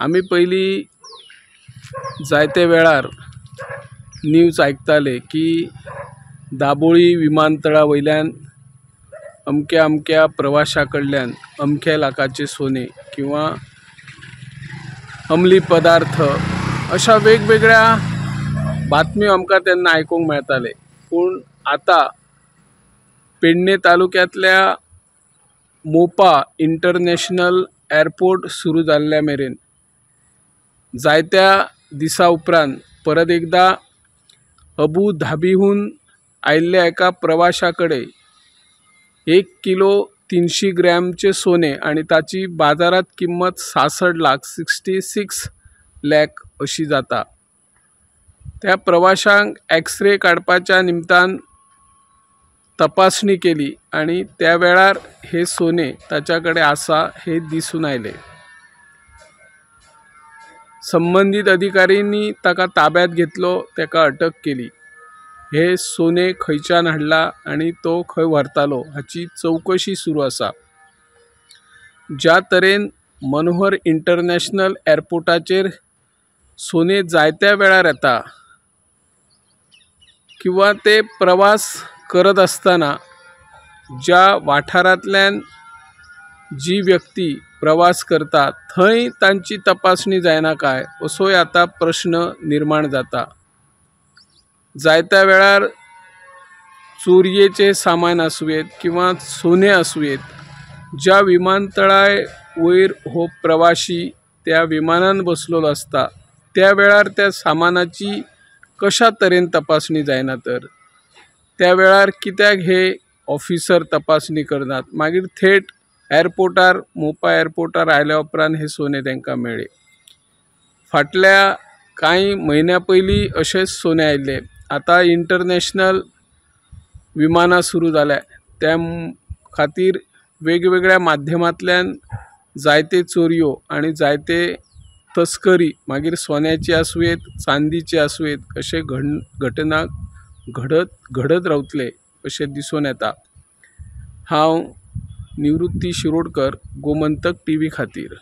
आमी पयलीं जायते वेळार न्यूज आयकताले की दाबोळी विमानतळा वयल्यान अमक्या अमक्या प्रवाशा कडल्यान अमक्या लाखाचें सोने किंवा अंमली पदार्थ अशा वेगवेगळ्या बातम्यो आमकां तेन्ना आयकूंक मेळटाले. पूण आतां पेडणे तालुक्यांतल्या मोपा इंटरनॅशनल एअरपोर्ट सुरू जाल्ल्या मेरेन जायत्या दिसा उपरांत परत एकदां अबू धाबीहून आयिल्ल्या एका प्रवाशा कडेन 1 किलो 300 ग्रॅमचें सोने आनी ताची बाजारांत किंमत 66 लाख 66 लॅक अशी जाता. त्या प्रवाशांक एक्सरे काडपाच्या निमतान तपासणी केली आनी त्या वेळार हे सोने ताच्या कडेन आसा हे दिसून आयलें. संबंदीत अधिकाऱ्यांनी ताका ताब्यांत घेतलो, ताका अटक केली. हे सोने खंयच्यान हाडला आनी तो खंय व्हरतालो हाची चवकशी सुरू आसा. ज्या तरेन मनोहर इंटरनॅशनल एअरपोर्टाचेर सोने जायत्या वेळार येता किंवा ते प्रवास करत आसतना ज्या वाठारांतल्यान जी व्यक्ती प्रवास करता थंय तांची तपासणी जायना काय असोय आतां प्रश्न निर्माण जाता. जायत्या वेळार चोरयेचें सामान आसूं किंवा सोने आसूं, ज्या विमानतळा वयर हो प्रवाशी त्या विमानान बसलेलो आसता त्या वेळार त्या सामानाची कशा तरेन तपासणी जायना तर त्या वेळार कित्याक हे ऑफिसर तपासणी करनात. मागीर थेट एअरपोर्टार मोपा एअरपोर्टार आयल्या उपरांत हे सोने तांकां मेळ्ळे. फाटल्या कांय म्हयन्या पयलीं अशेंच सोने आयिल्ले. आतां इंटरनॅशनल विमानां सुरू जाल्या त्या खातीर वेगवेगळ्या माध्यमांतल्यान जायते चोरयो आनी जायते तस्करी मागीर सोन्याची आसूं येत, चांदीची आसूं येत, अशे घटना घडत रावतले अशें दिसून येता. हांव निवृत्ती शिरोडकर, गोमंतक टीव्ही खातीर.